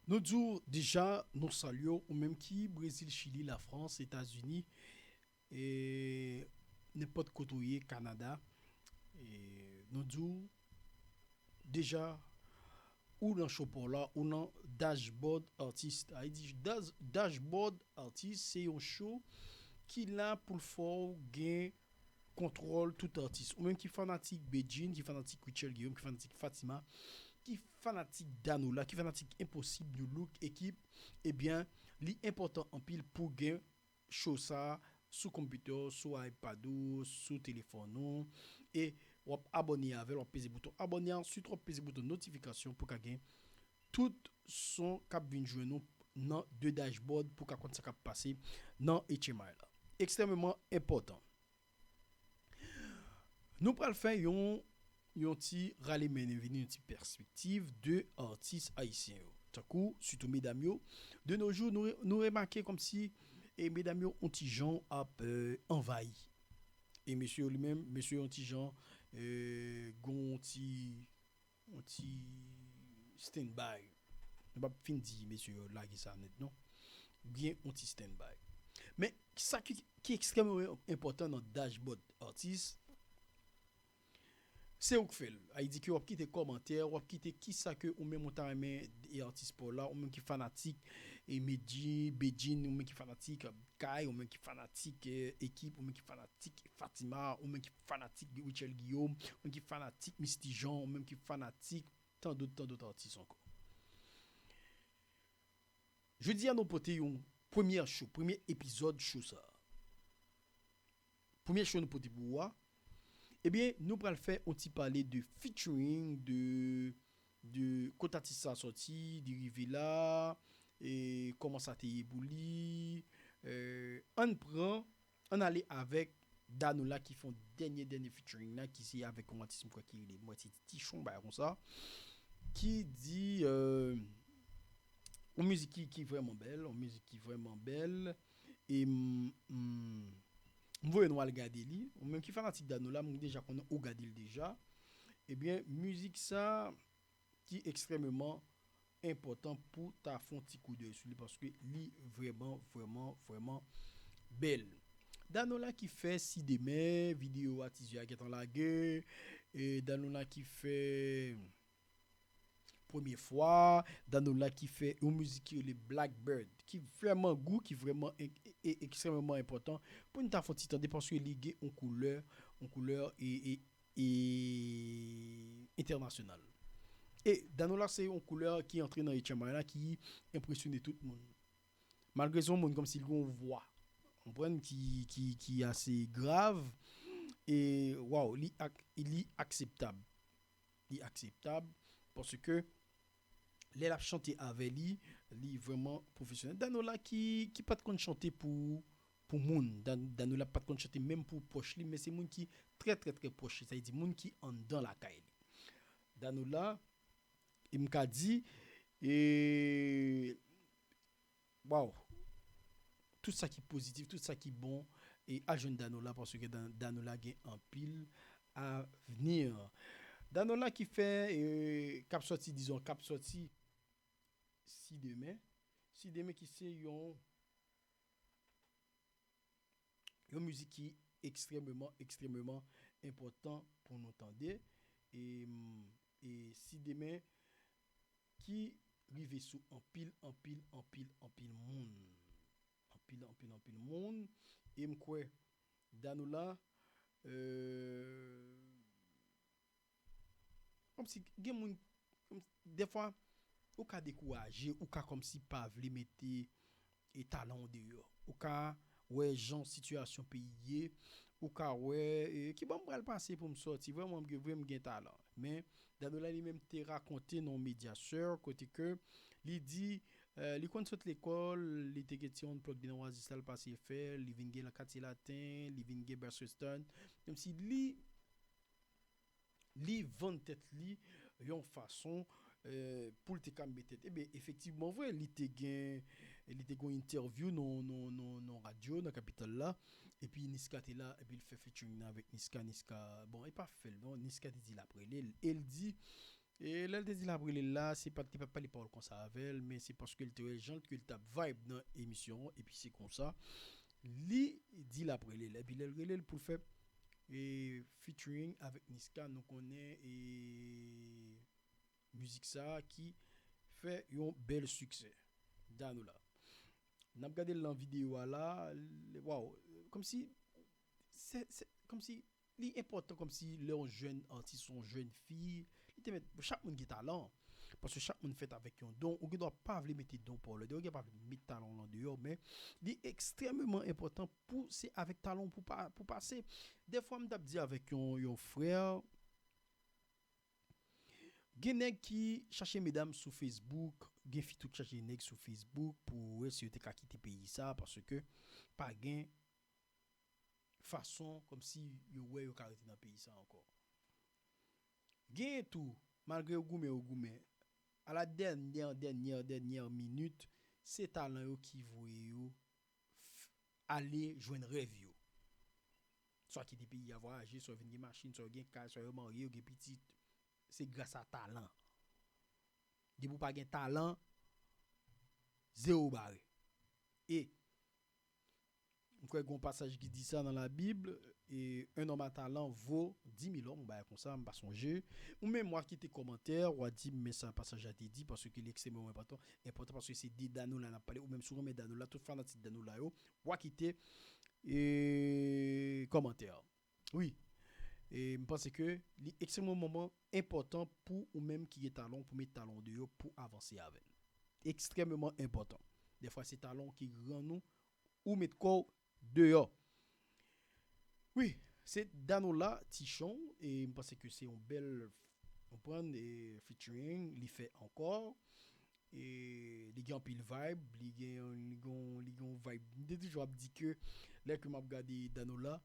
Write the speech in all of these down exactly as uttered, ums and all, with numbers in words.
Nou di w deja, nou salye w, ou menm ki Brezil, Chili, Lafrans, Etazini, e nenpòt kote w ye, Kanada. E nou di w deja, ou nan show pa w la, ou nan Dashboard Artist. Sa vle di, Dash-, Dashboard Artist, se yon show ki la pou l fè w gen kontwòl tout atis. Ou menm ki fanatik Bedjine, ki fanatik Rutshelle Guillaume, ki fanatik Fatima, ki fanatik Danola, ki fanatik Enposib, Nu Look, Ekip, ebyen, li enpòtan anpil pou gen show sa sou konpitè w, sou iPad ou, sou telefòn ou, e w ap abòne avè l, w ap peze bouton abòne, answit w ap peze bouton notifikasyon pou ka gen tout son k ap vin jwenn ou nan de dashboard pou ka konn sa k ap pase nan H M I la. Ekstrèmeman enpòtan. Nou pral fè yon, yon ti rale mennen vini, yon ti pèspektiv de atis ayisyen yo. Tankou, sitou medam yo, de nos jours, nou, re- nou remake kòmsi e medam yo on ti jan ap e, anvayi. E mesye yo li menm, mesye yo on ti jan e, gon ti, on ti stand by. Nou p ap fin di mesye yo lage sa nèt non. Gen on ti stand by. Men sa ki, ki ekstrèmeman enpòtan nan dashboard atis, se ou k fè l. Sa vle di ke w ap kite kòmantè, w ap kite kisa ke ou menm ou ta renmen e atis pa w la, ou menm ki fanatik e Medji, Bedjine, ou menm ki fanatik Kay, ou menm ki fanatik e, Ekip, ou menm ki fanatik Fatima, ou menm ki fanatik Rutshelle Guillaume, ou menm ki fanatik Misty Jean, ou menm ki fanatik tan dòt, tan dòt atis ankò. Jodi a nou pote yon premyè show, premyè epizòd show sa. Premyè show nou pote pou ou a, ebyen, nou pral fè on ti pale de featuring, de, de kot atis sa sòti, li rive la, e kòman sa te ye pou li. E, ann pran, ann ale avèk Danola ki fè on dènye, dènye featuring la, ki se avèk yon atis m kwè ki rele, m wè se Tichon, bagay konsa, ki di, e, yon mizik ki, ki vrèman bèl, yon mizik ki vrèman bèl, e m, m, m voye nou al gade li. Ou menm ki fanatik Danola, m deja konnen ou gade l deja. Ebyen, mizik sa ki ekstrèmeman enpòtan pou ta fè on ti koudèy sou li, paske li vrèman, vrèman, vrèman bèl. Danola ki fè Si Demen, videyo a, teaser a gentan lage, e Danola ki fè Premye Fwa, Danola ki fè yon mizik ki rele Blackbird, ki vrèman gou, ki vrèman e, e, ekstrèmeman enpòtan pou n ta fè on ti tande, paske li gen yon koulè, yon koulè e, e, e entènasyonal. E Danola se yon koulè ki antre nan H M I la ki enpresyone tout moun. Malgre se yon moun kòmsi li gen yon vwa, konprann, ki, ki, ki ase grav, e, waw, li ak, li akseptab. Li akseptab, paske lè l ap chante avè li, li vrèman pwofesyonèl. Danola ki, ki pa t konn chante pou, pou moun. Dan-, Danola pa t konn chante menm pou pwòch li, men se moun ki trè, trè, trè pwòch li. Sa vle di moun ki anndan lakay li. Danola, e m ka di, e, waw, tout sa ki pozitif, tout sa ki bon, e al jwenn Danola, paske Dan-, Danola gen anpil avenir. Danola ki fè, e, k ap sòti, dizon, k ap sòti Si Demen. Si Demen ki se yon, yon mizik ki ekstrèmeman, ekstrèmeman enpòtan pou nou tande. E, e Si Demen ki rive sou anpil, anpil, anpil, anpil moun. Anpil, anpil, anpil moun. E m kwè Danola, e, kòmsi gen moun, kòm, dèfwa, ou ka dekouraje, ou ka kòmsi pa vle mete e talan w deyò. Ou ka wè jan sitiyasyon peyi ye, ou ka wè, e, ki bò m pral pase pou m sòti. Vrèman, m gen, vre m gen talan. Men, Danola li menm te rakonte nan yon medya sè, kote ke li di, e, li konn sot lekòl, li te gen ti yon plug de nan Oasis la, l pase fè, li vin gen nan Katye Laten, li vin gen Best Western. Menm si li li vann tèt li yon fason, e, pou l te ka mete tèt. Ebyen, efektivman vre, li te gen, li te gen yon entèvyou nan, nan, nan, nan radyo, nan kapital la, epi Niska te la, epi l fè featuring nan avèk Niska, Niska, bon, e pa fè l, non, Niska te di l ap rele l, e l di, E lè l te di l ap rele l la, se pa, te pa pale pawòl konsa avè l, men se paske l te wè jan ke l t ap vibe nan emisyon an, epi se konsa, li di l ap rele l. Epi lè l rele l pou l fè e, featuring avèk Niska, nou konnen e, mizik sa a ki fè yon bèl siksè. Danola. N ap gade l nan videyo a la, l- waw, kòmsi, se, se, kòmsi, li enpòtan kòmsi lè yon jèn atis, yon jèn fi, li te mèt, chak moun gen talan. Paske chak moun fèt avèk yon don. Ou gen dwa pa vle mete don pa w lan deyò, ou gen pa vle met talan w lan deyò, men li ekstrèmeman enpòtan pou se avèk talan w pou pa, pou pase. Dèfwa m t ap di avèk yon, yon frè, gen nèg ki chache medam sou Facebook, gen fi tou ki chache nèg sou Facebook pou wè si yo te ka kite peyi sa, paske pa gen fason kòmsi yo wè yo ka rete nan peyi sa ankò. Genyen tou, malgre yo goumen, yo goumen, a la dènyè, dènyè, dènyè minit, se talan yo ki voye yo f- ale jwenn rèv yo. Swa kite peyi a vwayaje, swa vin gen machin, swa yo gen kay, swa yo marye, yo gen pitit. Se gras a talan. Depi w pa gen talan, zewo bare. E m kwè gen yon pasaj ki di sa nan Labib, e un homme à talent vaut dix mille hommes, yon bagay konsa, m pa sonje. Ou menm, w a kite kòmantè, w a di m, men sa pasaj la te di, paske li ekstrèmeman enpòtan, enpòtan paske se de Danola n ap pale, ou menm si w renmen Danola, tout fanatik Danola yo, w a kite e, kòmantè. Wi. E m panse ke li ekstrèmeman enpòtan pou ou menm ki gen talan, pou met talan w deyò, pou avanse avè l. Ekstrèmeman enpòtan. Dèfwa, se talan w ki rann ou, ou met kò w deyò. Wi, se Danola Tichon, e m panse ke se yon bèl, konprann, e featuring, li fè ankò. E li gen anpil vibe, li gen, li gen, li gen yon vibe. M te toujou ap di ke lè ke m ap gade Danola,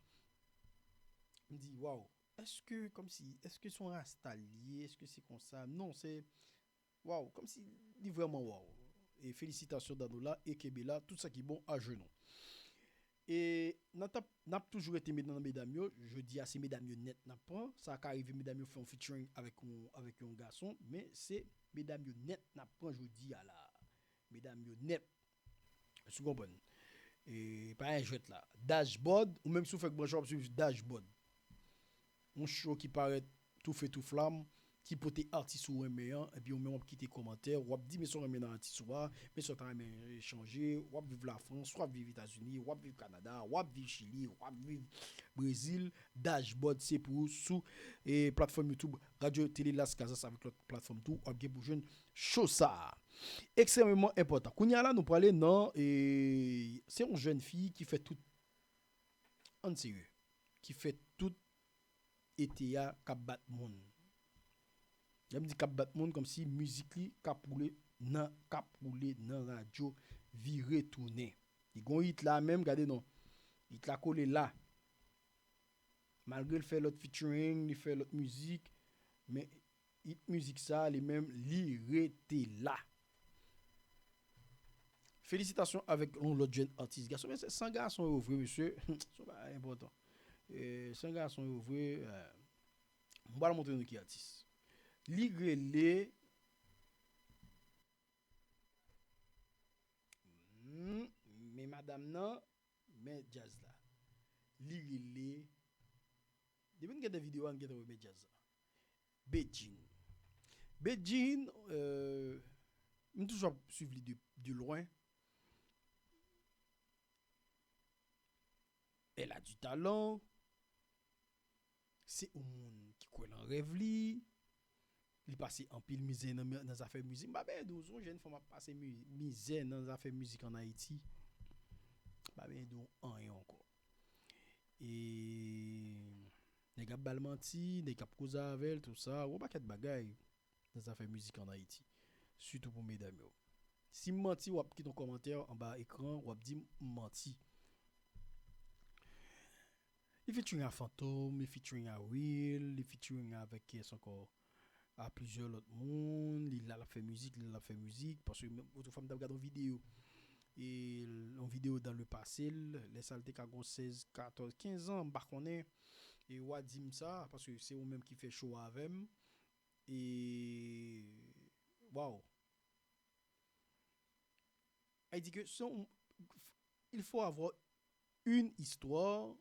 m di, waw, èske, kòmsi, èske se yon rasta l ye, èske se konsa? Non, se, waw, kòmsi li vrèman waw. E felisitasyon Danola, e kenbe la, tout sa ki bon a jenou. E n ap, n ap toujou rete nan medam yo. Jodi a, se medam yo nèt n ap pran. Sa ka rive medam yo fè yon featuring avèk yon, avèk yon gason, men se medam yo nèt n ap pran jodi a la. Medam yo nèt. Èske w konprann? E pa gen jwèt la. Dashboard, ou menm si w fèk branche, w ap swiv Dashboard. Yon show ki parèt toufe touflam, ki pote atis ou renmen an, epi ou menm w ap kite kòmantè, w ap di men sa w renmen nan atis ou a, men sa w ta renmen chanje, w ap viv Lafrans, w ap viv Etazini, w ap viv Kanada, w ap viv Chili, w ap viv Brezil, Dashboard se pou ou sou e, platfòm YouTube Radio Télé Las Casas avèk lòt platfòm tou, w ap gen pou jwenn show sa a. Ekstrèmeman enpòtan. Kounye a la, nou prale nan e, se yon jèn fi ki fè tout, ann serye, ki fè tout ete a k ap bat moun. Lè m di k ap bat moun, kòmsi mizik li k ap woule nan, k ap woule nan radyo, vire tounen. Li gon hit la menm, gade non. Hit la kole la. Malgre l fè lòt featuring, li fè lòt mizik, men hit mizik sa, li menm, li rete la. Felisitasyon avèk yon lòt jèn atis gason. Men se san gason yo vre, mesye. Se yon bagay enpòtan. E, san gason yo vre, e, m pral montre nou ki atis. Li rele, hmm, men madanm nan, men djaz la. Li rele, depi n gade videyo a, n gentan wè men djaz la. Bedjine. Bedjine, euh, m toujou ap swiv li de, de lwen. Elle a du talent. Se yon moun ki kwè nan rèv li. Li pase anpil mizè nan, nan zafè mizik. M pa bezwen di w, se yon jèn fanm ap pase mi-, mizè nan zafè mizik ann Ayiti. M pa bezwen di w anyen ankò. E nèg ap ba l manti, nèg ap koze avè l, tou sa, yon pakèt bagay nan zafè mizik ann Ayiti. Sitou pou medam yo. Si m manti, w ap kite yon kòmantè anba ekran, w ap di m manti. Li featuring a Fantom, li featuring a Will, li featuring avèk kiyès ankò? A plizyè lòt moun, li la l ap fè mizik, li la l ap fè mizik, paske menm otrefwa m t ap gade yon videyo. E yon videyo dans le passé, lè sa l te ka gon sèz, katòz, kenz an, m pa konnen. E w a di m sa, paske se ou menm ki fè show avè m. E, waw. Sa vle di ke se yon, il faut avoir une histoire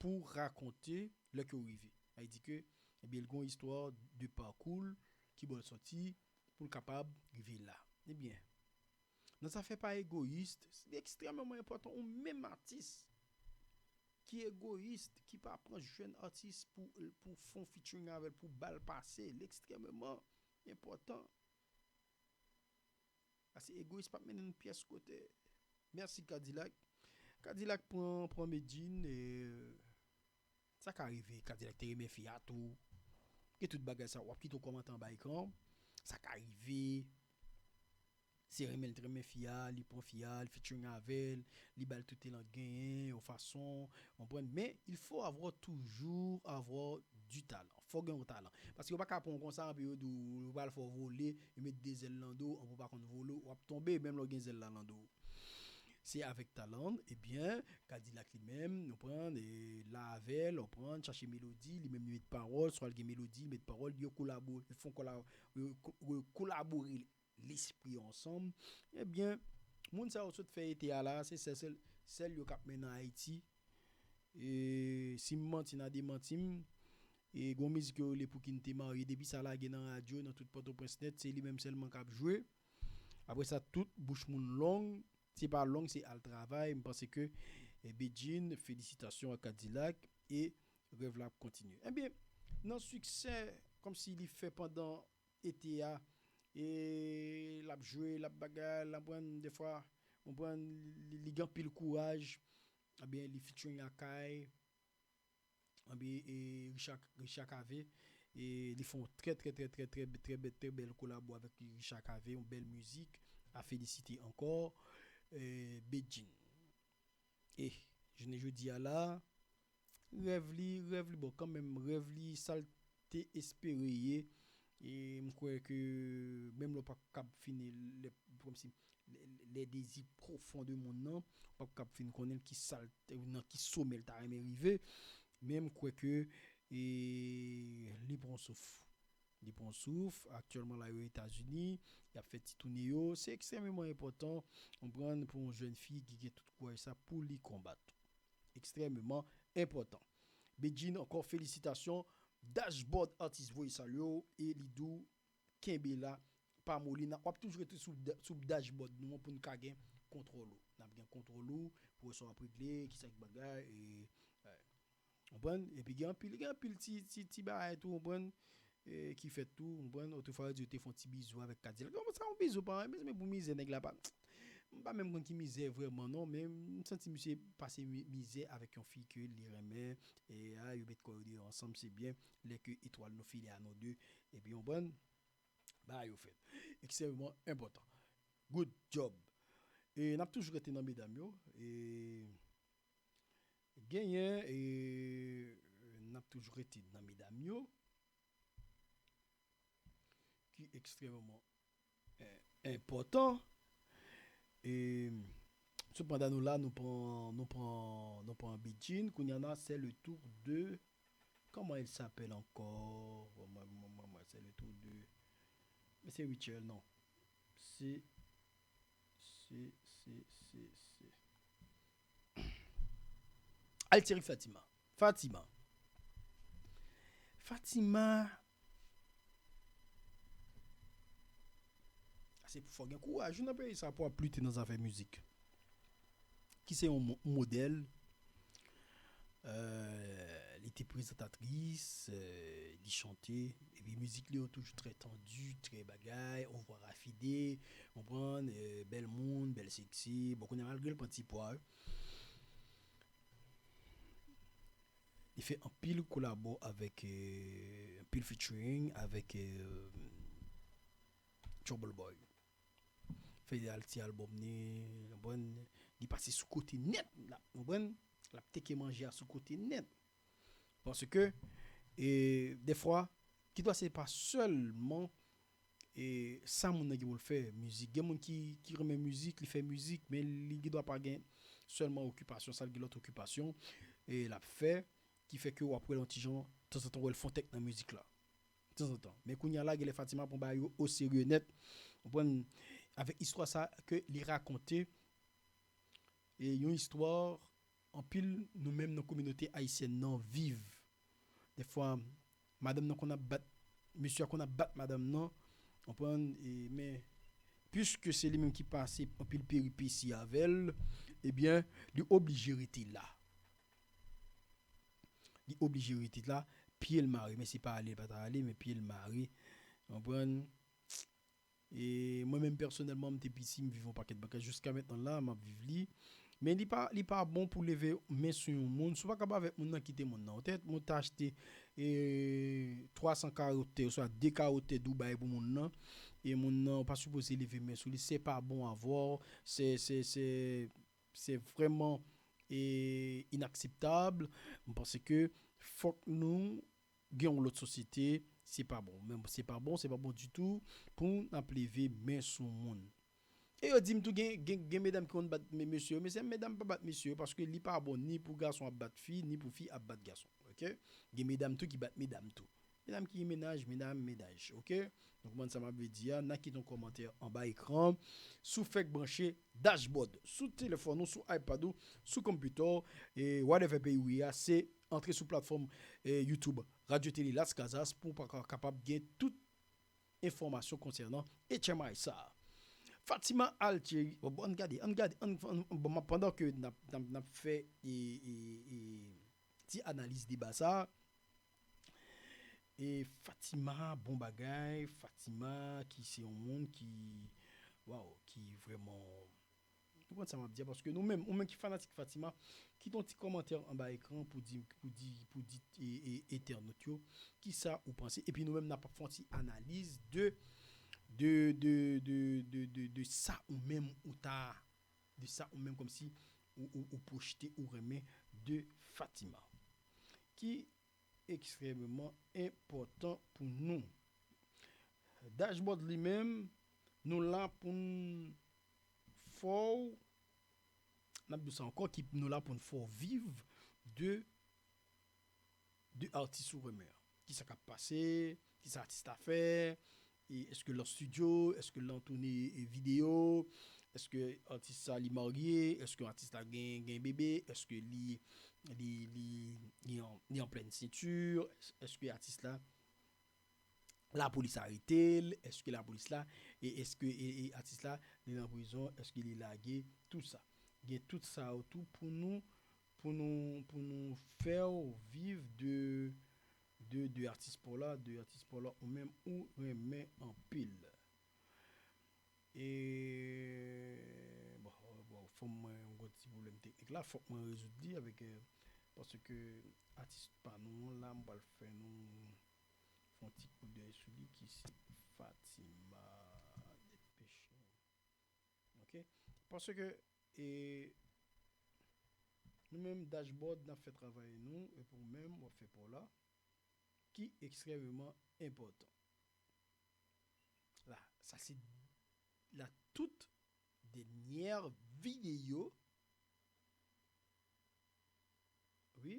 pou rakonte lè ke w rive. Sa vle di ke, ebyen, l gen yon istwa de pakou l, ki bò l soti, pou l kapab rive la. Ebyen, nan zafè pa egoyis, li ekstrèmeman enpòtan ou menm atis ki egoyis, ki pa pran jèn atis pou, pou fè yon featuring avè l, pou ba l pase, li ekstrèmeman enpòtan. Paske egoyis p ap mennen n pyès kote. Mèsi Kadilak. Kadilak pran, pran Medjine, e, sa ka rive, Kadilak te renmen fi a tou. Gen tout bagay sa, w ap kite yon kòmantè anba ekran. Sa ka rive. Se renmen l te renmen fi a, li pran fi a, li featuring avè l, li ba l tout talent genyen, yon fason, w konprann? Men, il faut avoir, toujours avoir du talent. Fò gen yon talan. Paske yo pa ka pran w konsa, anpi yo di w, yo pral fè w vole, yo met de zèl nan do w, anpi w pa konn vole, w ap tonbe, menm lè w gen zèl la nan do w. Se avèk talan, ebyen, Kadilak li menm, w konprann, e la avè l, w konprann, chache melodi, li menm li met pawòl, swa l gen melodi, li met pawòl, yo kolabo-, yo fè yon kola-, yo ko-, yo kolabore lespri yo ansanm, ebyen, moun sa yo sot fè ete a la, se sèl, sèl, sèl yo k ap mennen Ayiti. E si m manti, n a demanti m. E gen yon mizik yo rele Pou ki n te marye. Depi sa lage nan radyo, nan tout Pòtoprens nèt, se li menm sèlman k ap jwe. Apre sa, tout bouch moun long. Se pa long, se al travay. M panse ke, e, Bedjine, felisitasyon a Kadilak e rèv la ap kontinye. Ebyen, nan siksè, kòmsi li fè pandan ete a, e l ap jwe, l ap bagay, l ap pran, defwa, ou konprann, li, li gen anpil kouraj, ebyen, li featuring ak Kay, ebyen, e Richard, Richard Cavé, e li fè yon trè, trè, trè, trè, trè, trè, trè, trè bèl kolabo avèk Richard Cavé, yon bèl mizik, a felisite ankò, e, Bedjine. E, jounen jodi a la, rèv li, rèv li, bon, kanmenm, rèv li, sa l te espere ye. E m kwè ke menm lè w p ap kab fin, lè, kòmsi, lè, lè dezi pwofon de moun nan, w p ap kab fin konnen ki sa l, nan ki somè l ta renmen rive. Men m kwè ke, e, li pran souf. Li pran souf, aktyèlman la yo Etazini, y ap fè ti toune yo. Se ekstrèmeman enpòtan, konprann, pou yon jèn fi ki gen tout kouraj sa pou li konbat. Ekstrèmeman enpòtan. Bedjine, ankò felisitasyon. Dashboard Artist voye salye w e li di w kenbe la, pa moli. N a, w ap toujou rete sou, da- sou dashboard nou an pou n ka gen kontwòl ou. N ap gen kontwòl ou pou wè sa w ap regle, kisa k bagay, e, e, konprann? Epi gen anpil, gen anpil ti, ti, ti bagay tou, konprann? E, ki fèt tou, konprann? Otrefwa, yo di yo te fè yon ti bizou avèk Kadilak. Bon, sa yon bizou pa anyen, men pou mizè nèg la pa. M pa menm konn ki mizè vrèman non, men m santi misye pase mi- mizè avèk yon fi ke li renmen. E a, yo met kò yo deyò ansanm, se byen. Lè ke etwal nou file a nou de, epi, konprann, bagay yo fèt. Ekstrèmeman enpòtan. Good job. E n ap toujou rete nan medam yo. E genyen, e n ap toujou rete nan medam yo, ki ekstrèmeman, e, enpòtan. E, sepandan nou la, nou pran, nou pran, nou pran Bedjine. Kounye a la, c'est le tour de, comment il s'appelle encore? Mwen, mwen, mwen, mwen, c'est le tour de, men se Richel, non. Se, se, se, se, se. Altieri Fatima. Fatima. Fatima. Se pou fò gen kouraj wi nan peyi sa pou ap lite nan zafè mizik. Ki se yon mo- modèl. Euh, li te prezantatris, euh, li chante, epi mizik li yo toujou trè tandi, trè bagay, yon vwa rafine, konprann, euh, bèl moun, bèl seksi. Bon, kounye a, malgre l pran ti pwa, li fè anpil kolabo avèk, euh, anpil featuring avèk, euh, Trouble Boy. Fè al ti albòm ni, konprann, li pase sou kote nèt, la, konprann? L ap teke manje a sou kote nèt. Paske, e, defwa, kidwa se pa sèlman, e, sa moun nan gen pou l fè, mizik. Gen moun ki, ki renmen mizik, li fè mizik, men li kidwa pa gen sèlman okipasyon sa, l gen lòt okipasyon, e l ap fè, ki fè ke w ap wè l yon ti jan, tanzantan w wè l fè yon tèk nan mizik la. tanzantan. Men kounye a la, genlè Fatima pran bagay yo oserye nèt. Ou konprann? Avèk istwa sa ke li rakonte, e yon istwa anpil nou menm nan kominote ayisyèn nan viv. Dèfwa, madanm nan konn ap bat, mesye a konn ap bat madanm nan, ou konprann, e, men, piske se li menm ki pase anpil peripesi avè l, ebyen, li oblije rete la. Li oblije rete la, pye l mare, men se pa ale, li pa ta ale, men pye l mare, ou konprann? E mwen menm pèsonèlman, m te piti, m viv yon pakèt bagay. Jiska mentnan la, m ap viv li. Men li pa, li pa bon pou leve men sou yon moun. Si w pa kapab avèk moun nan, kite moun nan. Ou tèt, moun ta achte, e, twa san karo tè, oswa de karo tè Dubai pou moun nan. E moun nan, ou pa sipoze leve men sou li. Se pa bon avè w. Se, se, se, se vrèman, e, inakseptab. M panse ke fòk nou gen yon lòt sosyete, se pa bon. Men se pa bon, se pa bon ditou pou n ap leve men sou moun. E yo di m tou gen, gen, gen medam ki konn bat me-, mesye yo. Mesye, medam pa bat mesye yo paske li pa bon ni pou gason ap bat fi, ni pou fi ap bat gason. Oke? Gen medam tou ki bat medam tou. Medam ki gen mennaj, medam, mennaj. Oke? Donk, konprann sa m ap vle di a, n a kite yon kòmantè anba ekran. Si w fèk branche Dashboard sou telefòn ou, sou iPad ou, sou konpitè w, e whatever peyi w ye a, se antre sou platfòm, e, YouTube Radio Télé Las Casas pou w pa ka-, kapab gen tout enfòmasyon konsènan H M I sa. Fatima Altieri, bon, bon, ann gade, ann gade, ann, ann, bon, m ap, pandan ke n ap, n ap, n ap fè, e, e, e, ti analiz deba sa, e Fatima, bon bagay, Fatima ki se yon moun ki, waw, ki vrèman, ou konprann sa m ap di a, paske nou menm, ou menm ki fanatik Fatima, kite yon ti kòmantè anba ekran pou di, pou di, pou di, e, e, entènot yo, kisa ou panse, epi nou menm n ap fè yon ti analiz de, de, de, de, de, de, de sa ou menm ou ta, de sa ou menm kòmsi ou, ou, ou pwojte, ou renmen de Fatima. Ki ekstrèmeman enpòtan pou nou. Dashboard li menm, nou la pou n fè w, n ap di w sa ankò, ki nou la pou n fè w viv de, de atis ou renmen an. Kisa k ap pase, kisa atis la fè, e èske l an estidyo, èske l an toune, e, videyo, èske atis sa li marye, èske atis la gen, gen bebe, èske li, li, li, li an, li an plèn senti, èske atis la, lapolis arete l, èske lapolis la, e èske, e, e atis la, li nan prizon, èske li lage, tout sa. Gen tout sa yo tou pou nou, pou nou, pou nou fè w viv de, de, de atis pa w la, de atis pa w la ou menm ou renmen anpil. E, bon, bon, fò mwen yon gwo ti pwoblèm teknik la, fòk mwen rezoud li avèk, e, paske atis pa nou an la, m pral fè nou fè yon ti koudèy sou li ki se Fatima Depeche. Oke? Paske, e, nou menm dashboard, n ap fè travay nou, epi ou menm, w ap fè pa w la, ki ekstrèmeman enpòtan. La, sa se la tout dènyè videyo. Wi.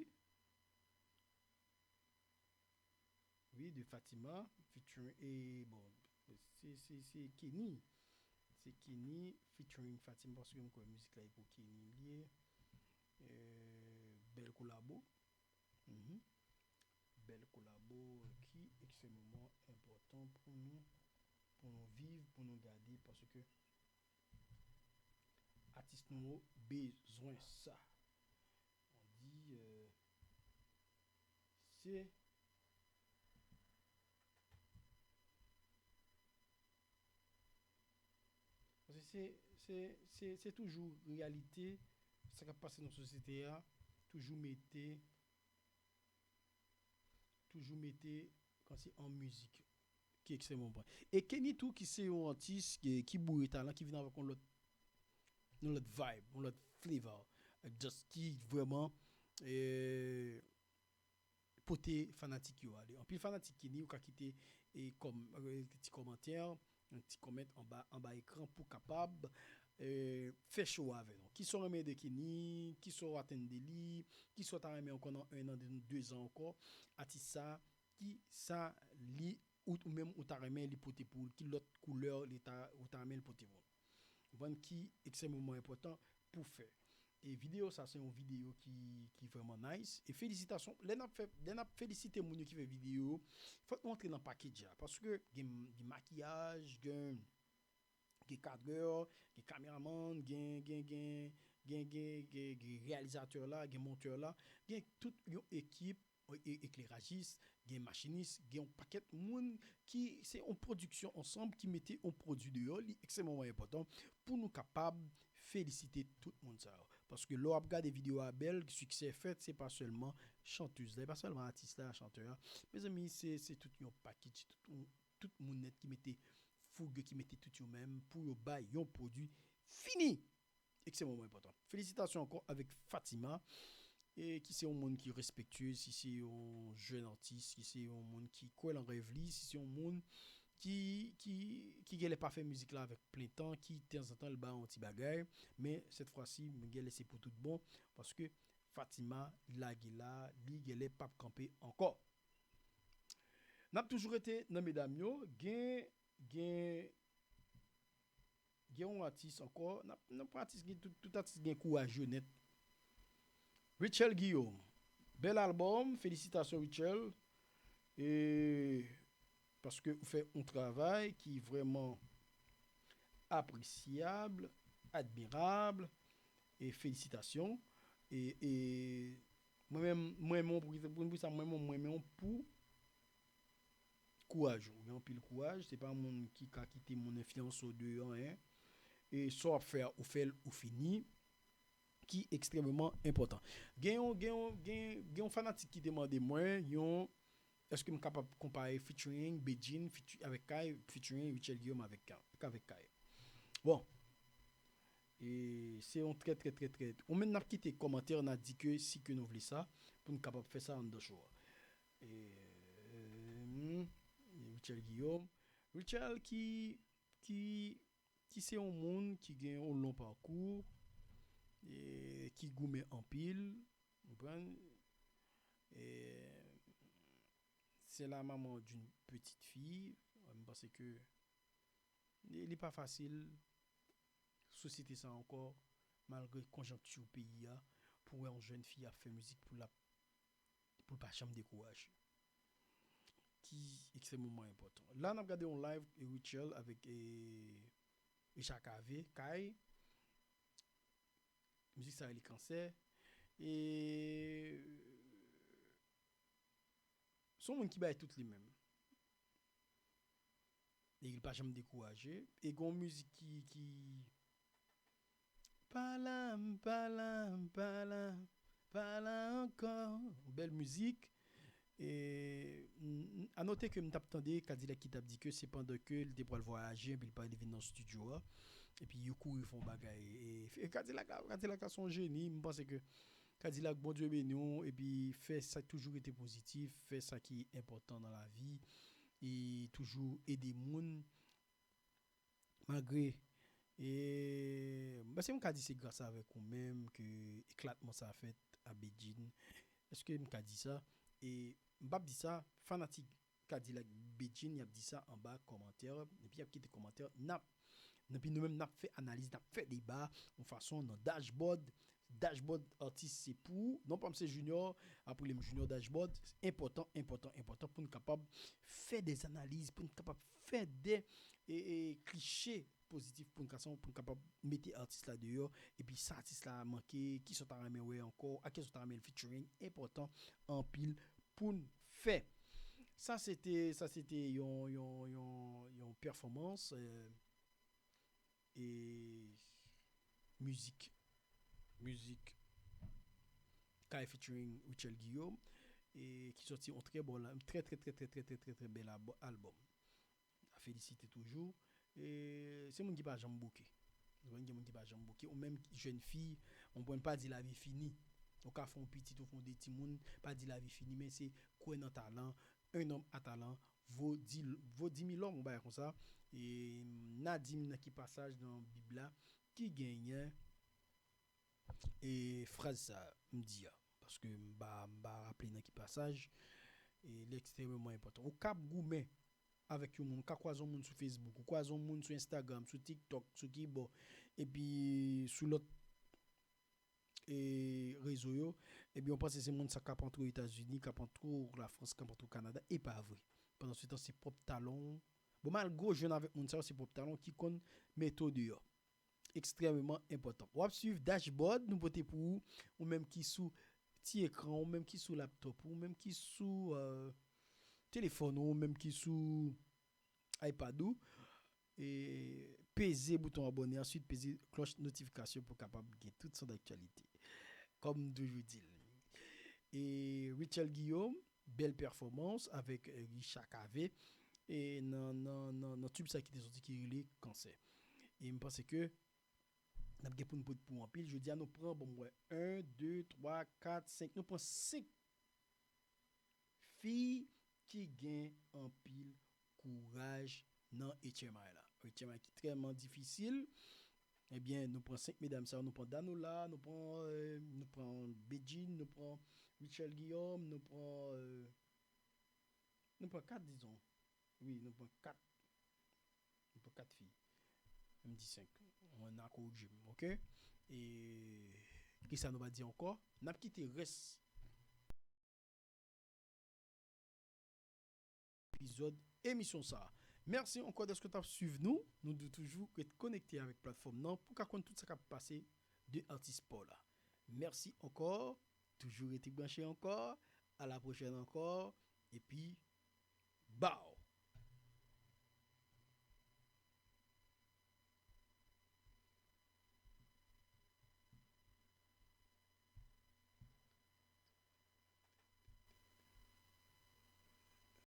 Wi, de Fatima, featuring, e, bon, se, se, se Kenny. Se Kenny featuring Fatima, paske m kwè mizik la e pou Kenny li ye. E, bèl kolabo. Mhm. Bèl kolabo ki ekstrèmeman enpòtan pou nou, pou nou viv, pou nou gade, paske atis nou yo bezwen sa. On di, euh, se, paske se, se, se, se toujou reyalite, sa k ap pase nan sosyete a, toujou mete, toujou mete kòmsi an mizik ki ekstrèmman bon. E Kenny tou ki se yon atis ki, ki boure talan, ki vin avèk yon lòt, yon lòt vibe, yon lòt flavor. Just ki vrèman, eh, pote fanatik yo ale. Anpil fanatik Kenny, ou ka kite, eh, kòm, eh, ti kòmantè, yon ti kòmant anba, anba ekran pou kapab, eh, fè cho avè nou. Kisa w renmen de Kenny, kisa w atann de li, kisa w ta renmen ankò nan en an, de, de zan ankò, atis sa, kisa li ou, ou menm ou ta renmen li pote pou ou, ki lòt koulè li ta, ou ta renmen li pote pou ou. Konprann ki ekstrèmeman enpòtan pou fè. E videyo sa se yon videyo ki, ki vrèman nice. E felisitasyon. Lè n ap fè, lè n ap felisite moun yo ki fè videyo yo, fòk nou antre nan package la. Paske gen, gen makiyaj, gen, gen kadrè, gen kameramann, gen, gen, gen, gen, gen, gen, gen reyalizatè la, gen montè la, gen tout yon ekip, e, eklerajis, gen machinis, gen yon pakèt moun ki se yon pwodiksyon ansanm ki mete yon pwodui deyò, li ekstrèmeman enpòtan pou nou kapab felisite tout moun sa yo. Paske lè w ap gade videyo a bèl, siksè fèt, se pa sèlman chantèz la, e pa sèlman atis la, chantè a. Mezanmi, se, se tout yon pakèt, se tout, tout moun nèt ki mete fouge, ki mete tout yo menm pou yo bay yon pwodui fini. Ekstrèmeman enpòtan. Felisitasyon ankò avèk Fatima, e ki se yon moun ki respektyez, si se yon jèn atis, si se yon moun ki kwè nan rèv li, si se yon moun ki, ki, ki genlè pa fè mizik la avèk plen tan, ki tanzantan l ba yon ti bagay, men sèt fwa si, mwen genlè se pou tout bon, paske Fatima, li lage la, li genlè p ap kanpe ankò. N ap toujou rete nan medam yo, gen, gen, gen yon atis ankò, n ap, n ap pran atis, gen tout, tout atis gen kouraj yo nèt. Richel Guillaume, bèl albòm, felisitasyon Richel. E paske ou fè yon travay ki vrèman apresyab, admirab, e felisitasyon. E, e mwen menm, mwen menm, pou, pou, pou sa, mwen menm, mwen menm pou kouraj ou. Gen anpil kouraj, se pa moun ki ka kite moun enfliyanse w de anyen. E sa w ap fè a, ou fè l, ou fini, ki ekstrèmeman enpòtan. Gen yon, gen yon, gen, gen yon fanatik ki te mande mwen, yon, èske m kapab konpare featuring Bedjine featu-, avèk Kay, featuring Richel Guillaume avèk Ka-, avèk Kay. Bon, e se yon trè, trè, trè, trè. Ou menm n ap kite kòmantè, n a di ke si ke nou vle sa, pou n kapab fè sa anndan show a. E, hmm, Richel Guillaume. Richel ki, ki, ki se yon moun ki gen yon lon pakou, e ki goumen anpil, konprann? E, c'est la maman d'une petite fille. M panse ke li, li pa fasil, sosyete sa ankò, malgre konjonkti peyi a, pou wè yon jèn fi ap fè mizik pou l ap, pou l pa janm dekouraje. Ki ekstrèmeman enpòtan. La, n ap gade yon live Richel avèk, e, Richard Cavé, Kay. Mizik sa rele Kansè. E se yon moun ki bay tout li menm. E li pa janm dekouraje. E gen yon mizik ki, ki, pa la, m pa la, m pa la, pa la ankò. Bèl mizik. E, m, m, a note ke m t ap tande Kadilak ki t ap di ke se pandan ke li te pral vwayaje, epi li pa vin nan estidyo a. Epi yo kouri fè yon bagay. E, e Kadilak la, Kadilak la se yon jeni. M panse ke Kadilak, Bondye beni w, epi fè sa, toujou rete pozitif, fè sa ki enpòtan nan lavi, e toujou ede moun, malgre, e, m panse m ka di se gras avèk ou menm ke eklatman sa fèt a Bedjine. Èske m ka di sa? E m p ap di sa, fanatik Kadilak Bedjine, y ap di sa anba kòmantè, epi y ap kite kòmantè, n ap, epi nou menm, n ap fè analiz, n ap fè deba, yon fason nan dashboard, dashboard atis se pou ou, non pa m se Junior, ap rele m Junior Dashboard, enpòtan, enpòtan, enpòtan pou n kapab fè des analiz, pou n kapab fè de, e, e, klise pozitif pou n ka, pou n kapab mete atis la deyò, epi sa atis la manke, kisa w ta renmen wè ankò, a kisa w ta renmen l featuring, enpòtan anpil pou n fè. Sa se te, sa se te yon, yon, yon, yon pèfòmans, e, e mizik, mizik Kay featuring Richel Guillaume, e ki sòti yon trè bon la, trè, trè, trè, trè, trè, trè, trè, trè bèl abo-, albòm. A felisite toujou. E se moun ki pa janm bouke. Ou konprann, gen moun ki pa janm bouke. Ou menm jèn fi, ou konprann, pa di lavi fini. Ou ka fè yon pitit, ou fè yon de timoun, pa di lavi fini, men se kwè nan talan. Un homme à talent vaut dix, vaut dix mille hommes, yon bagay konsa. E n a di m nan ki pasaj nan Bib la ki genyen e fraz sa m di a, paske m pa, m pa raple nan ki pasaj, e li ekstrèmeman enpòtan. Ou k ap goumen, avèk yon moun, ou ka kwaze yon moun sou Facebook, ou kwaze yon moun sou Instagram, sou TikTok, sou kibò, epi sou lòt e, rezo yo, ebyen, w panse se moun sa k ap antre Etazini, k ap antre Lafrans, k ap antre Kanada, e pa vre. Pandan se tan, se pwòp talon w. Bon, malgre w jwenn avèk moun sa yo, se pwòp talon w ki konn mete w deyò. Ekstrèmeman enpòtan. W ap swiv dashboard nou pote pou ou, ou menm ki sou ti ekran, ou menm ki sou laptop, ou menm ki sou, euh, telefòn, ou menm ki sou iPad ou, e peze bouton abòne, answit peze klòch notifikasyon pou w kapab gen tout son daktyalite. Kòm m toujou di l. E Richel Guillaume, bèl pèfòmans avèk, eh, Richard Cavé, e nan, nan, nan, nan tube sa ki te soti ki rele Kansè. E m panse ke n ap gen pou n pote pou anpil. Jodi a nou pran, bon, m wè, en, de, twa, kat, senk. Nou pran senk fi ki gen anpil kouraj nan H M I la. H M I ki trèman difisil. Ebyen, nou pran senk medam sa yo, nou pran Danola, nou pran, eh, nou pran Bedjine, nou pran Richel Guillaume, nou pran, eh, nou pran kat, dizon. Wi, nou pran kat. Nou pran kat fi. M di senk. Mwen nan korije m, oke? E kisa nou va di ankò? N ap kite rès epizòd emisyon sa a. Mèsi ankò dèske w t ap swiv nou. Nou di w toujou ret konekte avèk platfòm nan pou w ka konn tout sa k ap pase de atis pa w la. Mèsi ankò. Toujou rete branche ankò. A la pwochèn ankò. Epi, bow!